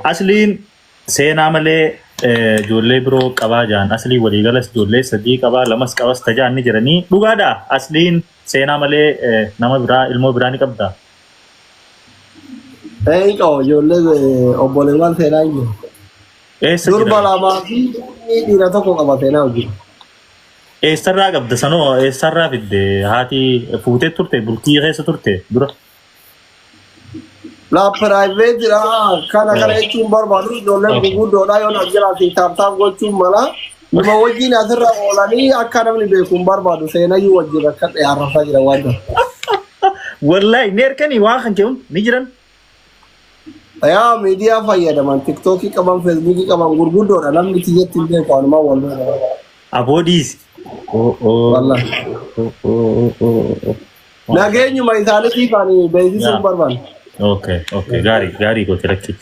Asliin seenaa malee ijoollee biroo qabaa jiran, aslii waliigalas ijoollee sadii qabaa, lamas qabas tajaan ni jiranii, dhugaadha? Asliin seenaa malee nama biraa, ilmoo biraa ni qabda? Hin qabu, ijoollee obboleewwan seenaa hin jiru. Eessa Durba jiran? lamaa fi dhiira tokko qaba seenaa hojii. Eessarraa qabda sanoo? Eessarraa fidde? Haati fuutee turte, bultii keessa turte dura? La private dha, kana jechuun barbaadu ijoolleen gurguddoodha, yoo na jala fi tap tap gochuun mala. Nama wajjin asirra oolanii akka namni beeku hin barbaadu, seenayyuu wajjin akka dhiyaarrafaa jira waan ta'eef. Wallahi ni erkanii waan kan keewun ni jiran. Yaa, miidiyaa fayyadaman, TikTokii qaban, Facebookii qaban, gurguddoodha, namni kiyyatti hin beeku, anumaa wal beeku. Aboodiis. Wallahi. Nageenyuma isaaniitiif ani beeksisuu hin barbaadu. Okay, gaarii gaarii goote lakki.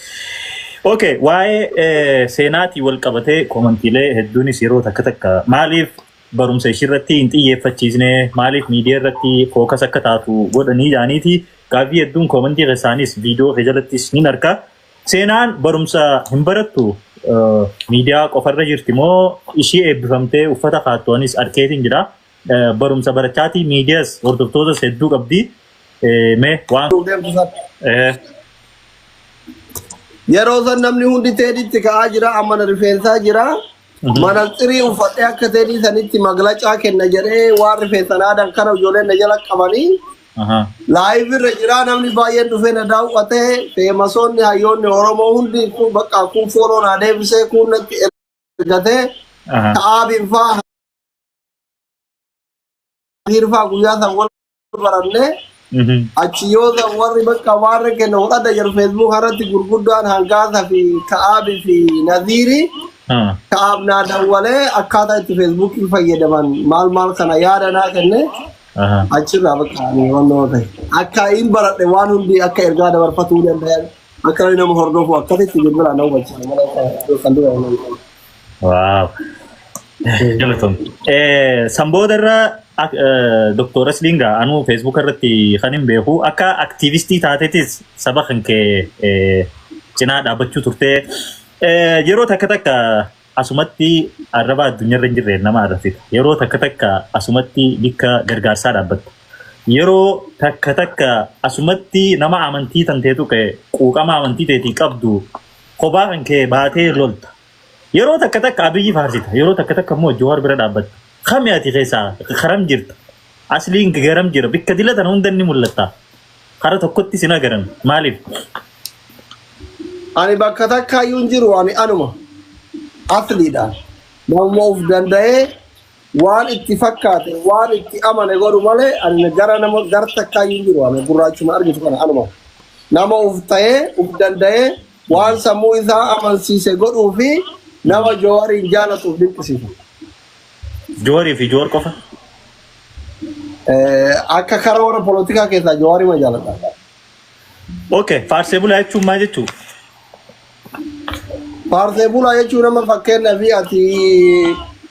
Okay, waa'ee seenaatii wal qabatee commentiilee hedduunis yeroo takka takka maaliif barumsa ishiirratti hin xiyyeeffachiisne, maaliif miidiyaa irratti focus akka taatu godhanii jaaniiti gaaffii hedduun commentii keessaanis viidiyoo kee jalattis ni arga. Seenaan barumsa hin barattu, miidiyaa qofarra jirti moo ishii eebbifamtee uffata kaattu anis arkeetiin jira. Barumsa barachaatii miidiyaas hordoftootas hedduu qabdi. Mee waan Yeroo san namni hundi teeditti ka'aa jira, amma na rifeensaa jira. Manaxirii uffadhee akka teedii sanitti maglacaa kenna jedhee waan rifeensa naadan kana ijoolleen na jala qabanii live irra jira, namni baay'een dhufee na daawwatee, famousoonni, hayyoonni Oromoo hundi kun bakka kun follow naa deebisee, kun natti ergatee, ta'aabiin faa faa guyyaa san wal barannee. Achi yoo ta'u warri bakka waan kenna fudhadha jedhu Facebook irratti gurguddaan Hangaasa fi Ka'aabii fi Naziiri. Ka'aab naa dawwalee akkaataa itti Facebookii fayyadaman maal maal kana yaada naa kenne, achirraa bakka ani wannoo ta'e. Akka hin baradhe, waan hundi akka ergaa dabarfatuu danda'an, akka nama hordofu akkasitti bilbilaan na hubachiisa malee kan dura hin qabu. Wow. Galatoom. San booda irra Dr. Asliin gaa anuu Facebook irratti kan hin beeku akka activistii taatetis saba kan kee cinaa dhaabbachuu turte. Yeroo takka takka asumatti arraba addunyaarra hin jirre nama arrabsita. Yeroo takka takka asumatti bikka gargaarsaa dhaabbatta. Yeroo takka takka asumatti nama amantii tanteetu ka'e, quuqama amantii teetii qabdu kophaa kan kee baatee lolta. Yeroo takka takka Abiyyi faarsita. Yeroo takka takka immoo Jawaar bira dhaabbatta. Kami ati keessaa karam jirta? Asliin garam jira? Bikka dilatan hunda ni mul'atta. Kara tokkotti sin agaran. Maaliif? Ani bakka takkaayyuu hin jiru, ani anuma. Asliidhaan. Namuma of danda'ee waan itti fakkaate, waan itti amane godhu malee ani gara nama gara takkaayyuu hin jiru, ani gurraachuma argitu kana anuma. Nama of ta'ee of danda'ee waan sammuu isaa amansiise godhuu fi nama Jawaariin jaalatuuf dinqisiifa. Jawaarii fi Jawaar qofa. Akka kara warra polotikaa keessaa Jawaarii ma jaaladha. Okay, faarsee bulaa jechuun maal jechuu? Faarsee bulaa jechuun nama fakkeenyaa fi ati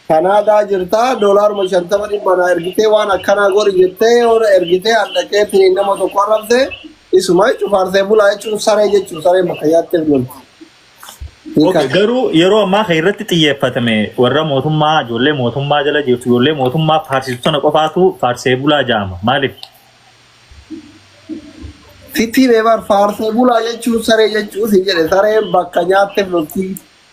Kanaadaa jirtaa, doolaaruma 50 100 naa ergitee, waan akkanaa godhi jettee yoo ergitee handhaqeetiin nama tokko arrabse, isuma jechuun. Faarsee bulaa jechuun saree jechuun, sareen bakka nyaatteef lolti. Okay, garuu yeroo ammaa kan irratti xiyyeeffatame warra mootummaa, ijoollee mootummaa jala jirtu, ijoollee mootummaa faarsitu sana qofaatu faarsee bulaa jedhama. Maaliif? Sitti beebar, faarsee bulaa jechuun saree jechuu si jedhe, sareen bakka nyaatteef lolti,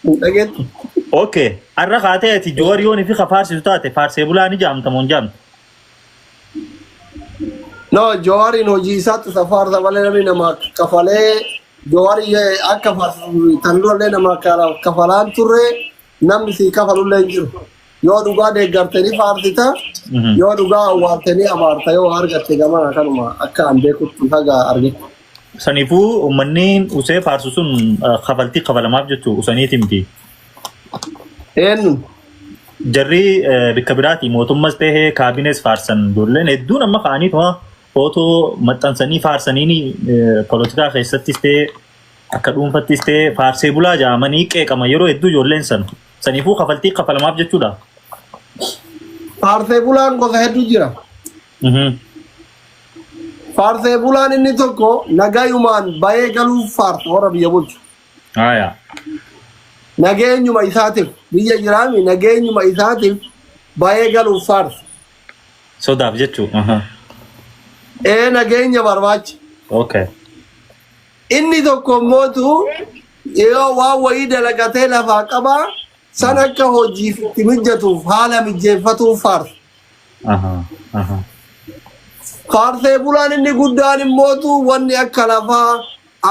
hin dhageettu. Okay, har'a kaatee ati Joowar yoon fi ka faarsitu taate faarsee bulaa ni jaamta moo hin jaamtu? No, Jawaariin hojii isaatti isa faarsa malee namni nama kafalee Jawaarii akka faarsisu tan durallee nama kafalaan turre, namni si kafalullee hin jiru. Yoo dhugaa deeggartanii faarsita, yoo dhugaa awwaaltanii abaarta, yoo argatte gamana kanuma akka an beekutti haga argette. Saniifuu uummanni usee faarsu sun kafaltii kafalamaaf jechuu usaniiti miti. Eenyu? Jarri bikka biraati mootummas ta'ee kaabinees faarsan, ijoolleen hedduun amma ka'anii tuma footoo maxxansanii faarsaniini, polotikaa keessattis ta'ee akka dhuunfattis ta'ee faarsee bulaa jedhamanii qeeqama yeroo hedduu ijoolleen san. Saniifuu kafaltii kafalamaaf jechuudha. Faarsee bulaan gosa hedduu jira. Faarsee bulaan inni tokko nagayumaan bahee galuuf faarsa warra biyya bulchu. Haya. Nageenyuma isaatiif biyya jiraami nageenyuma isaatiif bahee galuuf faarsa. Sodaaf jechuu. Aha. Ee nageenya barbaacha. Okay. Inni tokko immootu yoo waan wayii dalagatee lafaa qabaa san akka hojiif itti mijatuuf haala mijeeffatuuf faarsa. Aha. Aha. Faarsee bulaan inni guddaan immootu wanni akka lafaa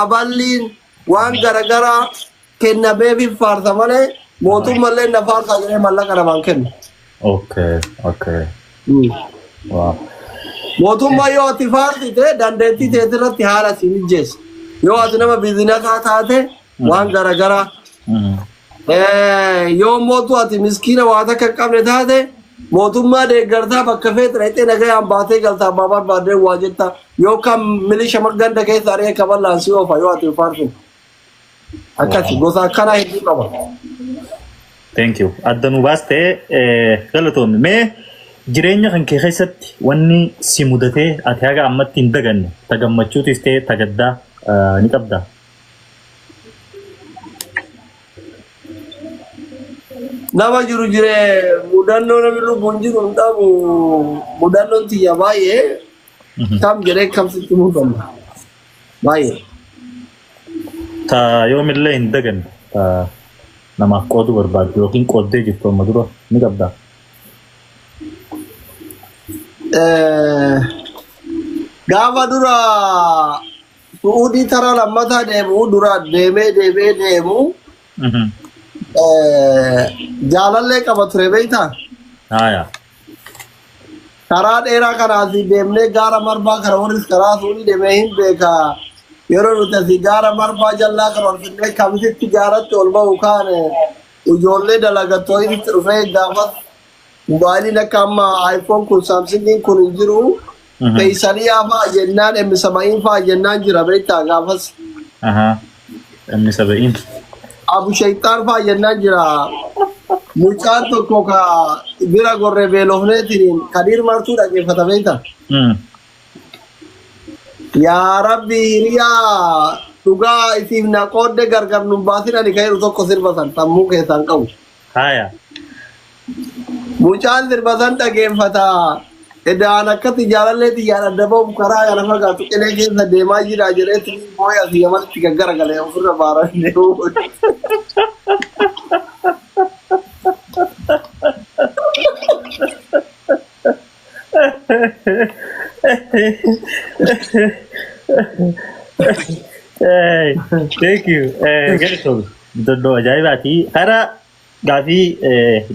aballiin waan garagaraa kennameefif faarsa malee mootummallee na faarsaa jedhee mallaqa namaan kennu. Okay. Okay. Wow. Mootummaa yoo ati faarsite dandeettii teetirratti haala si mijeessa. Yoo ati nama biizinasaa taate waan garagaraa yoo mootu ati miskiina waa takka hin qabne taate mootummaa deeggartaa bakka feete dhaqxee nagayaan baatee galtaa abbaa barbaaddee waa jetta yookaan milisha ganda keessa ari'ee kaballaan si oofa yoo ati hin faarsine. Akkasi gosa akkanaa hedduu qaba. Thank you. Adda nu baastee galatoomi. Mee jireenya kan kee keessatti wanni si mudatee ati haga ammatti hin daganne ta gammachuutis ta'e ta gaddaa ni qabdaa? Nama jiru jiree mudannoo namni lubbuun jiru hin dhabu mudannoon tiyya baay'ee kam jedhee kam sitti himuu danda'a. Baay'ee. Ta yoomillee hin daganne ta namaaf qooduu barbaaddu yookiin qooddee jirtu amma dura ni qabdaa? Gaafa dura Su'uudii taraa lammataa deemu dura deemee deemee deemu jaalallee qaba ture beektaa? Haaya. Karaa dheeraa kana asii deemnee gaara marbaa kana warris karaa Su'uudii deemee hin beekaa. Yeroo nuti asii gaara marbaa jallaa kana ol finnee kamisitti gaaratti ol bahu kaane ijoollee dalagattoonitti dhufee gaafas mobaayiliin akka amma iPhone kun Samsungiin kun hin jiru. Feysaliyaa fa'a jennaan M70 fa'a jennaan jira beektaa gaafas. Aha. Inni saba'iin. Abu Shayxaan fa'a jennaan jira. Mucaan tokko ka bira gorree beelofneetiin Kadiir Martuu dhaggeeffata beektaa. Yaa Rabbi hiriyaa dhugaa isiif na qoodde gargar nun baasin ani kan jedhu tokko sirba san sammuu keessaan qabu. Haaya. Mucaan sirba san dhaggeeffata. Edaan akkatti jaalallee xiyyaan adda ba'uuf karaa kana fagaatu qilee keessa deemaa jira jedheetti boo'ee asii yamanitti gaggaragalee ofirra baaranii deemu. Hey, thank you. Galatoomi. Doddoo ajaa'ibaati. Karaa gaafii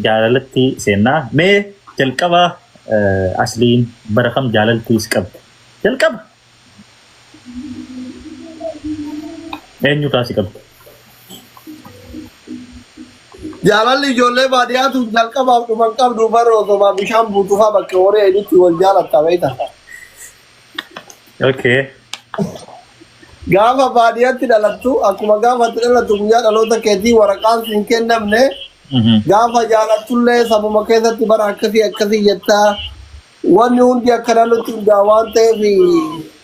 jaalalatti seennaa. Mee jalqaba asliin bara kam jaalaltii si qabde? Jalqaba. Eenyutu si qabde? Jaalalli ijoollee baadiyyaatu jalqabaaf dhuman qabdu bara osoo bishaan buutufaa bakka horii eedutti wal jaalatta beektaa. Okay. Gaafa baadiyyaatti dhalattu akkuma gaafa itti dhalattu guyyaa dhaloota keetii waraqaan siin kennamne gaafa jaalattullee sabuma keessatti bara akkasii akkasii jettaa wanni hundi akka naannootti hundaa waan ta'eef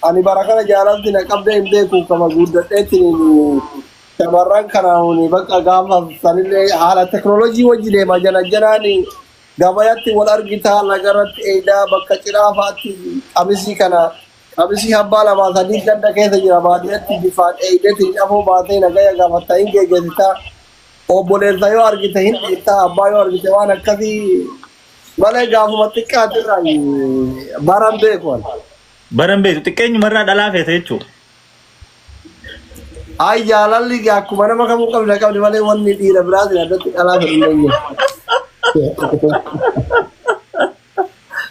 ani bara kana jaalalti na qabdee hin beeku kama guddadheetti shamarran kana bakka gaafa sanillee haala teknooloojii wajji deema jana janaan gabayatti wal argitaa lagarratti eedaa bakka cidhaa fa'aatti qamisii kana qamisii abbaa lamaa sadii ganda keessa jira baadiyyaatti bifaan eedeetiin afoo baatee nagaya gaafatta hin geggeessitaa obboleessa yoo argite hin dhiittaa abbaa yoo argite waan akkasii malee gaafuma xiqqaatirraa baran beeku ani. Baran beektu xiqqeenyumarraa dhalaa feete jechuudha. Ay jaalalli akkuma nama kamuu qabne qabne malee wanni dhiira biraatiin addatti dhalaa fedhu hin jiru.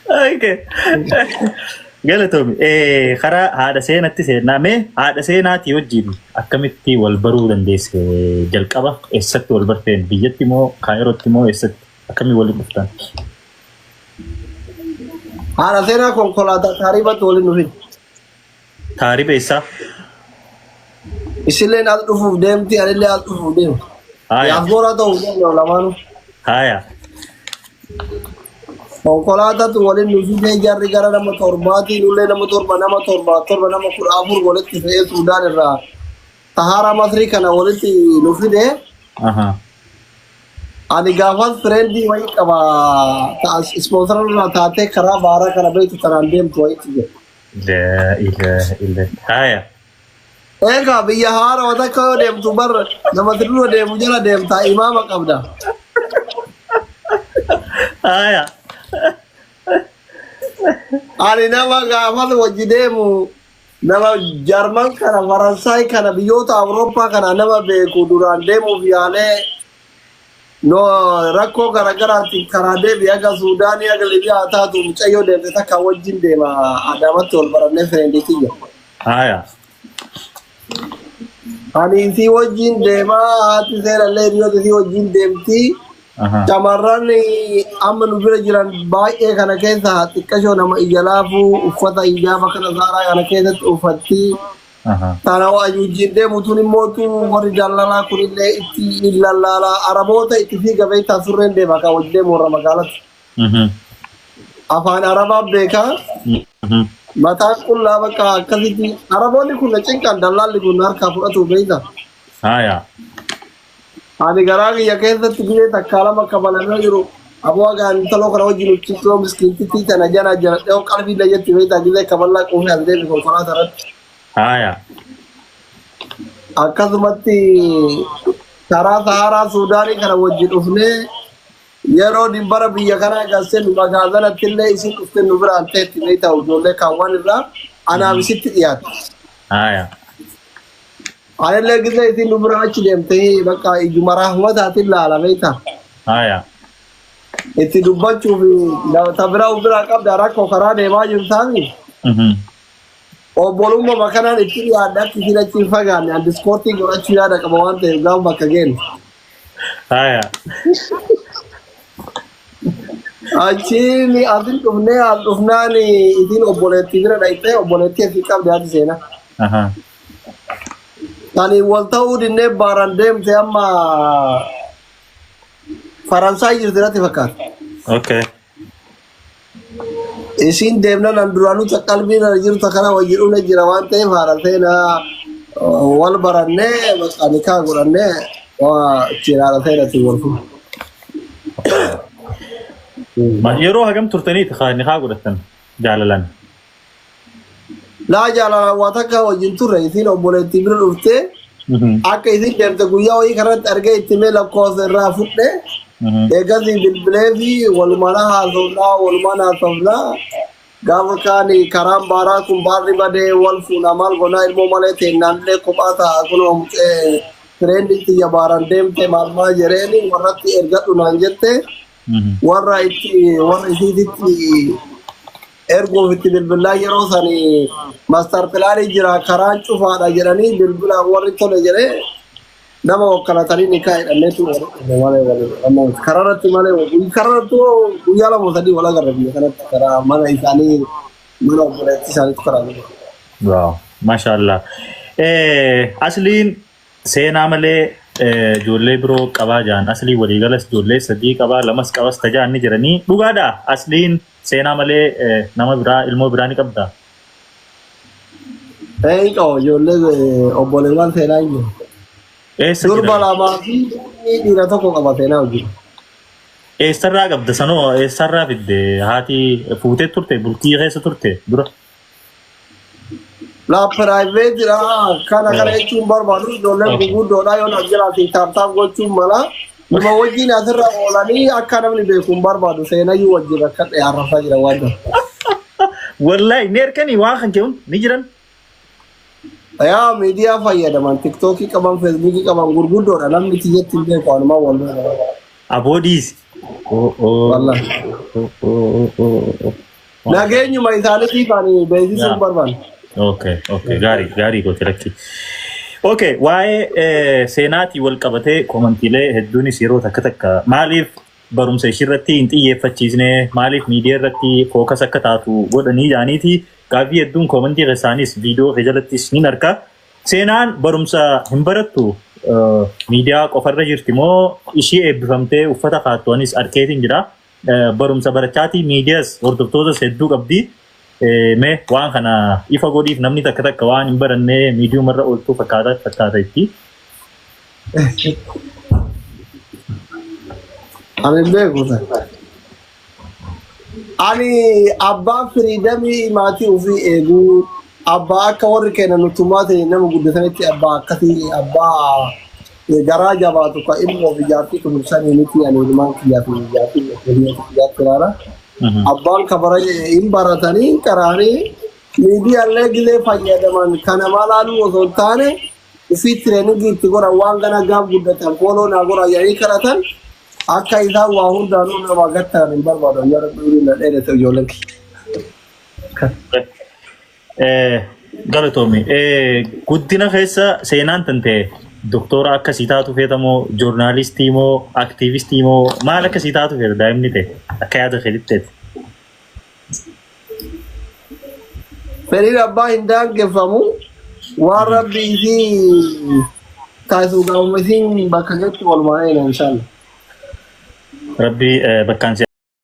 Okay. Galatoomi. Karaa haadha seenatti seennaa mee haadha seenaatii wajjin akkamitti wal baruu dandeesse jalqaba eessatti wal barteen biyyatti moo kaayirootti moo eessatti akkamii waliin dhuftan? Haadha seenaa konkolaataa taaribatti waliin dhufin. Taariba eessaa? Isilleen as dhufuuf deemti anillee as dhufuuf deemu. Haaya. Diyaaspooraa ta'uuf deemna lamaanuu. Haaya. Konkolaataatu waliin nu fidee, jarri gara nama 7tii, nullee nama 7, nama 7 7, nama 14 walitti fe'ee Suudaan irraa Sahara Masrii kana walitti nu fidee. Ani gaafas friendii wayii qaba, sponsor irraa taatee karaa baaraa kana beektu tanaan deemtu wayiitu jira. Laa ilaaha illa. Haya. Egaa biyya haarawaa takka yoo deemtu bar namatti dura deemu jala deemtaa imaama qabda. Haya. Ani nama gaafas wajji deemu, nama Jarman kana, Faransaay kana, biyyoota Awurooppaa kana nama beeku duraan deemuuf yaalee, no, rakkoo garaagaraatiin karaa deebi aga Suudaanii aga Libiyaa taatu mucayyoo deemte takka wajjin deema, Adaamatti wal barannee, friendii tiyya. Haya. Ani isii wajjin deemaa, haati seerallee hiriyoota isii wajjin deemti. Shamarran amma nu bira jiran baay'ee kana keessa xiqqashoo nama ija laafuu uffata ijaaba kana saaraa kana keessatti uffatti. Tana wajjin deemu tun immootu warri dallalaa kunillee itti hin lallaalaa, Araboota itti fiiga beektaa, surreen deema kan wajjin deemu warra magaalatti. Afaan Arabaa beekaa. Mataan qullaa bakka akkasitti Araboonni kun na cinqan, dallaalli kun harkaa fudhatu beektaa. Haya. Ani garaa kiyya keessatti gizee takkaa lama kabalamee jiru aboo agaan intaloo kana wajjin uccittoo miskiintittii tana jana jala dhiyoo qalbii layyatti beektaa, gizee kaballaa quufee as deebi konkolaataa irratti. Haya. Akkasumatti karaa Saharaa Suudaanii kana wajjin dhufnee yeroo dibbara biyya kanaa galsee nu magaazanatti illee isin dhufte nu biraan teetti beektaa, ijoollee kaawwan irraa anaaf isitti dhiyaatti. Haya. Anillee gizee isin nu bira achi deemtee bakka ijuma rahmataatiin laala beektaa. Haya. Itti dubbachuuf ta biraa of biraa qabda, rakkoo karaa deemaa jirtaami. Obbolummaa kanaan itti dhiyaadha, akka isin achi hin fagaanne an diskoortii godhachuu yaada qaba waan ta'eef gaafa bakka geenu. Haya. Achiin asin dhufnee, as dhufnaan isin obboleettii bira dhaqxee, obboleettii asii qabdi haati seenaa. Tani wal ta'uu dinnee baaraan deemte, amma Faransaay jirti natti fakkaata. Isin deemnan an duraanuu qalbii irra jirtu kana wajji dhufne jira waan ta'eef haadha seenaa wal barannee bakka nikaa godhannee ittiin haadha seenaatiin wal fuudhu. Yeroo hagam turtaniiti nikaa godhattan jaalalan? Laa, jaalala waa takka wajjin turre, isin obboleettii bira dhuftee akka isin deemte guyyaa wayii kanatti argee itti mee lakkoofsa irraa fudhe, eegasii bilbilee fi walumaan haasofnaa, walumaan haasofnaa, gaafa kaan karaan baaraa kun baarri badee wal fuunaa, maal goonaa, ilmoo malee teennaallee kophaa ta'a, kunoo friendii tiyya baaraan deemte maal maal jedheeni warratti ergadhu naan jette, warra itti warra isiititti erguuf itti bilbilaa, yeroo sani master planii jira, karaan cufaadha jedhanii bilbila warri tole jedhee nama wakkalatanii nikaa hidhanneetu malee kararratti malee, kararratti guyyaa 2 3 wal agarra biyya kanatti, karaa mana isaanii, mana obboleettii isaaniitu karaa jiru. Wow, mashallah. Asliin seenaa malee ijoollee biroo qabaa jiran, aslii waliigalas ijoollee sadii qabaa, lamas qabas tajaan ni jiranii, dhugaadha? Asliin seenaa malee nama biraa, ilmoo biraa ni qabda? Ee, qaba, ijoollee obboleewwan seenaa hin jiru. Eessa Durba jira? lamaa fi dhiira tokko qaba seenaa hojii. Eessarraa qabda sanoo? Eessarraa fidde? Haati fuutee turte, bultii keessa turte dura? La privatedha, kana kana jechuun barbaadu, ijoolleen gurguddoodha, yoo na jiraate tap tap gochuun mala. Numa wajjin asirra oolanii akka namni beeku hin barbaadu, seenayyuu wajjin rakkadhe arrabsaa jira waan ta'eef. Wallahi ni erkanii waan kan keewun ni jiran. Yaa, miidiyaa fayyadaman, TikTokii qaban, Facebookii qaban, gurguddoodha, namni tiyyatti hin beeku, anumaa wal beeku. Aboodiis. Wallahi. Nageenyuma isaaniitiif ani beeksisuu hin barbaadu. Okay, gaarii gaarii goote lakki. Okay, waa'ee seenaatii wal qabatee commentiilee hedduunis yeroo takka takka maaliif barumsa ishii irratti hin xiyyeeffachiisne, maaliif miidiyaa irratti focus akka taatu godhanii jaaniiti gaaffii hedduun commentii keessaanis viidiyoo kee jalattis ni arga. Seenaan barumsa hin barattu, miidiyaa qofarra jirti moo ishii eebbifamtee uffata kaattu anis arkeetiin jira. Barumsa barachaatii miidiyaas hordoftootas hedduu qabdi. Mee waan kana ifa godhiif, namni takka takka waan hin barannee miidiyumarra ooltuu fakkaata fakkaata itti. Ani hin beeku san. Ani abbaa freedomii maatii ofii eeguu, abbaa akka warri keenya nutumaatiin nama guddatanitti, abbaa akkasii, abbaa garaa jabaatu ka ilmoo fi jaartii kunuunsanii miti. Ani ilmaan kiyyaa fi jaartii kiyyaatti ilaala. Abbaan kabara hin baratanii hin qaraanii, miidiyaalee gilee fayyadaman kana maalaaluu osoo hin taane, ofii trainingii itti godhan, waan gana gaaf guddatan follow naa godhan jedhanii kadhatan, akka isaan waa hundaanuu nama gattan hin barbaadan. Yeroo durii na dheerete ijoolleen kiyya. Galatoomi. Guddina keessa seenaan tan ta'e doktora akkasii taatu feeta moo, journalistii moo, activistii moo, maal akkasii taatu feeta daa'imni ta'e akka yaada keetitti ta'e? Fedhiin abbaa hin daangeffamu, waan rabbi isii taasisu gaafuma isiin bakka geetti walumaa eena, inshallah. Rabbi bakkaan si